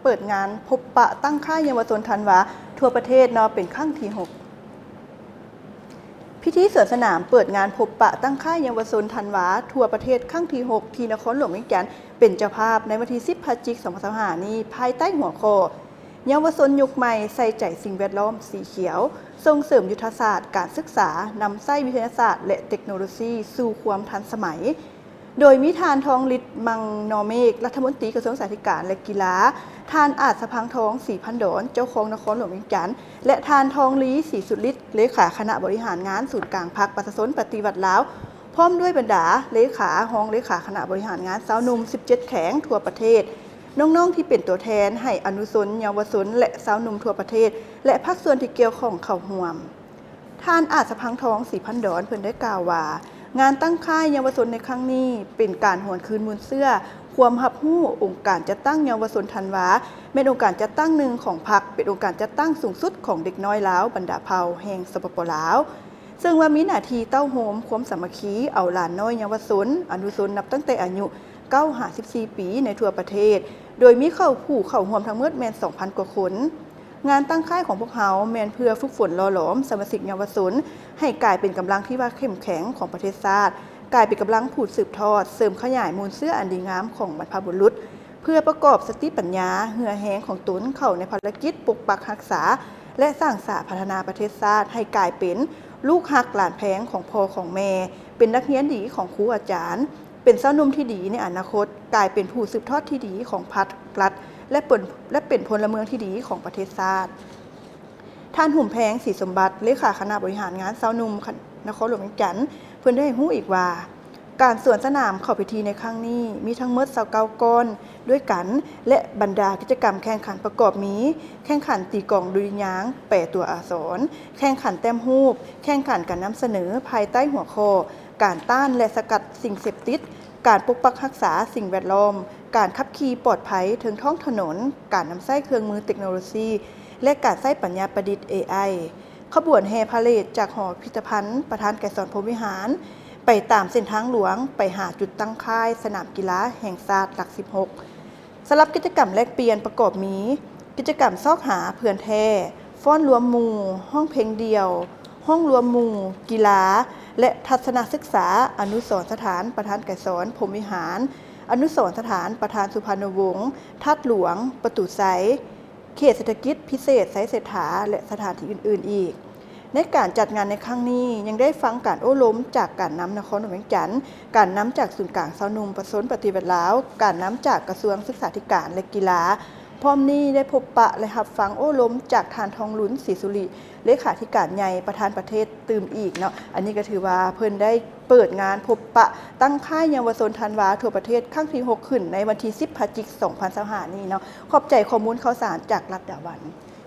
ເປີດງານພົບປະຕັ້ງຄ້າຍເຍົາວະຊົນທັນວາທົ່ວປະເທດເນາະ ເປັນຄັ້ງທີຫົກ. ພິທີສວນສະໜາມເປີດງານພົບປະຕັ້ງຄ້າຍເຍົາວະຊົນທັນວາທົ່ວປະເທດຄັ້ງທີຫົກ ທີ່ນະຄອນຫຼວງວຽງຈັນເປັນເຈົ້າພາບໃນວັນທີສິບ ພະຈິກ ສອງພັນຊາວຫ້ານີ້ ພາຍໃຕ້ຫົວຂໍ້ ເຍົາວະຊົນຍຸກໃໝ່ໃສ່ໃຈສິ່ງແວດລ້ອມ ສີຂຽວ ສົ່ງເສີມຍຸດທະສາດການສຶກສາ ນຳໃຊ້ວິທະຍາສາດ ແລະ ເຕັກໂນໂລຊີສູ່ຄວາມທັນສະໄໝ. ໂດຍມີທ່ານ ທອງລິດ ມັງນໍເມກ ລັດຖະມົນຕີກະຊວງສຶກສາທິການ ແລະ ກິລາ, ທ່ານ ອາດສະພັງທອງ ສີພັນດອນ ເຈົ້າຄອງນະຄອນຫຼວງວຽງຈັນ ແລະ ທ່ານ ທອງລີ ສີສຸລິດ ເລຂາຄະນະບໍລິຫານງານສູນກາງພັກປະຊາຊົນປະຕິວັດລາວ ພ້ອມດ້ວຍບັນດາເລຂາ, ຮອງເລຂາຄະນະບໍລິຫານງານຊາວໜຸ່ມສິບເຈັດແຂວງທົ່ວປະເທດ, ນ້ອງໆທີ່ເປັນຕົວແທນໃຫ້ອະນຸຊົນເຍົາວະຊົນ ແລະ ຊາວໜຸ່ມທົ່ວປະເທດ ແລະ ພາກສ່ວນທີ່ກ່ຽວຂ້ອງເຂົ້າຮ່ວມ. ທ່ານ ອາດສະພັງທອງ ສີພັນດອນ ເພິ່ນໄດ້ກ່າວວ່າ ງານຕັ້ງຄ້າຍເຍົາວະຊົນໃນຄັ້ງນີ້ ເປັນການຫວນຄືນມູນເຊື້ອຄວາມຮັບຮູ້. ອົງການຈັດຕັ້ງເຍົາວະຊົນທັນວາ ແມ່ນອົງການຈັດຕັ້ງໜຶ່ງຂອງພັກ, ເປັນອົງການຈັດຕັ້ງສູງສຸດຂອງເດັກນ້ອຍລາວບັນດາເຜົ່າແຫ່ງ ສປປ ລາວ ເຊິ່ງວ່າມີໜ້າທີ່ເຕົ້າໂຮມຄວາມສາມັກຄີ ເອົາຫຼານນ້ອຍເຍົາວະຊົນ, ອະນຸຊົນ ນັບຕັ້ງແຕ່ອາຍຸເກົ້າຫາສິບສີ່ປີໃນທົ່ວປະເທດ, ໂດຍມີເຂົ້າ ຜູ້ເຂົ້າຮ່ວມທັງໝົດແມ່ນສອງພັນກວ່າຄົນ. ງານຕັ້ງຄ້າຍຂອງພວກເຮົາແມ່ນເພື່ອຝຶກຝົນຫຼໍ່ຫຼອມສະມາຊິກເຍົາວະຊົນ ໃຫ້ກາຍເປັນກຳລັງທີ່ວ່າເຂັ້ມແຂງຂອງປະເທດຊາດ, ກາຍເປັນກຳລັງຜູດສືບທອດ, ເສີມຂະຫຍາຍມູນເຊື້ອອັນດີງາມຂອງບັນພະບຸລຸດ, ເພື່ອປະກອບສະຕິປັນຍາ, ເຫື່ອແຮງຂອງຕົນເຂົ້າໃນພາລະກິດປົກປັກຮັກສາ ແລະ ສ້າງສາພັດທະນາປະເທດຊາດໃຫ້ກາຍເປັນລູກຮັກຫຼານແພງຂອງພໍ່ຂອງແມ່, ເປັນນັກຮຽນດີຂອງຄູອາຈານ, ເປັນຊາວໜຸ່ມທີ່ດີໃນອະນາຄົດ, ກາຍເປັນຜູ້ສືບທອດທີ່ດີຂອງພັກລັດ ແລະ ເປັນ ແລະ ເປັນພົນລະເມືອງທີ່ດີຂອງປະເທດຊາດ. ທ່ານ ຫຸມແພງ ສີສົມບັດ ເລຂາຄະນະບໍລິຫານງານຊາວໜຸ່ມນະຄອນຫຼວງວຽງຈັນ ເພິ່ນໄດ້ໃຫ້ຮູ້ອີກວ່າ ການສວນສະໜາມເຂົ້າພິທີໃນຄັ້ງນີ້ມີທັງໝົດຊາວເກົ້າກ້ອນດ້ວຍກັນ ແລະ ບັນດາກິດຈະກຳແຂ່ງຂັນປະກອບມີ ແຂ່ງຂັນຕີກອງດຸລິຍາງແປຕົວອັກສອນ, ແຂ່ງຂັນແຕ້ມຮູບ, ແຂ່ງຂັນການນຳສະເໜີພາຍໃຕ້ຫົວຂໍ້ ການຕ້ານ ແລະ ສະກັດສິ່ງເສບຕິດ, ການປົກປັກຮັກສາສິ່ງແວດລ້ອມ, ການຂັບຂີ່ປອດໄພເທິງທ້ອງຖະໜົນ, ການນຳໃຊ້ເຄື່ອງມືເຕັກໂນໂລຊີ ແລະ ການໃຊ້ປັນຍາປະດິດ ເອໄອ. ຂະບວນແຫ່ພາເຣດຈາກຫໍພິພິທະພັນປະທານໄກສອນ ພົມວິຫານ ໄປຕາມເສັ້ນທາງຫຼວງ ໄປຫາຈຸດຕັ້ງຄ້າຍສະໜາມກິລາແຫ່ງຊາດຫຼັກສິບຫົກ. ສຳລັບກິດຈະກຳແລກປ່ຽນປະກອບມີ ກິດຈະກຳຊອກຫາເພື່ອນແທ້, ຟ້ອນລວມໝູ່, ຮ້ອງເພງດ່ຽວ, ຮ້ອງລວມໝູ່, ກິລາ ແລະ ທັດສະນະສຶກສາ, ອະນຸສອນສະຖານປະທານໄກສອນ ພົມວິຫານ, ອະນຸສອນສະຖານປະທານສຸພານຸວົງ, ທາດຫຼວງ, ປະຕູໄຊ, ເຂດເສດຖະກິດພິເສດໄຊເສດຖາ ແລະ ສະຖານທີ່ອື່ນໆອີກ. ໃນການຈັດງານໃນຄັ້ງນີ້ ຍັງໄດ້ຟັງການໂອ້ລົມຈາກການນຳນະຄອນຫຼວງວຽງຈັນ, ການນຳຈາກສູນກາງຊາວໜຸ່ມປະຊາຊົນປະຕິວັດລາວ, ການນຳຈາກກະຊວງສຶກສາທິການ ແລະ ກິລາ. ພ້ອມນີ້ໄດ້ພົບປະ ແລະ ຮັບຟັງໂອ້ລົມຈາກທ່ານ ທອງລຸນ ສີສຸລິ ເລຂາທິການໃຫຍ່ປະທານປະເທດຕື່ມອີກເນາະ. ອັນນີ້ກໍຖືວ່າເພິ່ນໄດ້ເປີດງານພົບປະຕັ້ງຄ້າຍເຍົາວະຊົນທັນວາທົ່ວປະເທດຄັ້ງທີຫົກ ຂຶ້ນໃນວັນທີສິບ ພະຈິກ ສອງພັນຊາວຫ້ານີ້ເນາະ. ຂອບໃຈຂໍ້ມູນຂ່າວສານຈາກລັດດາວັນ.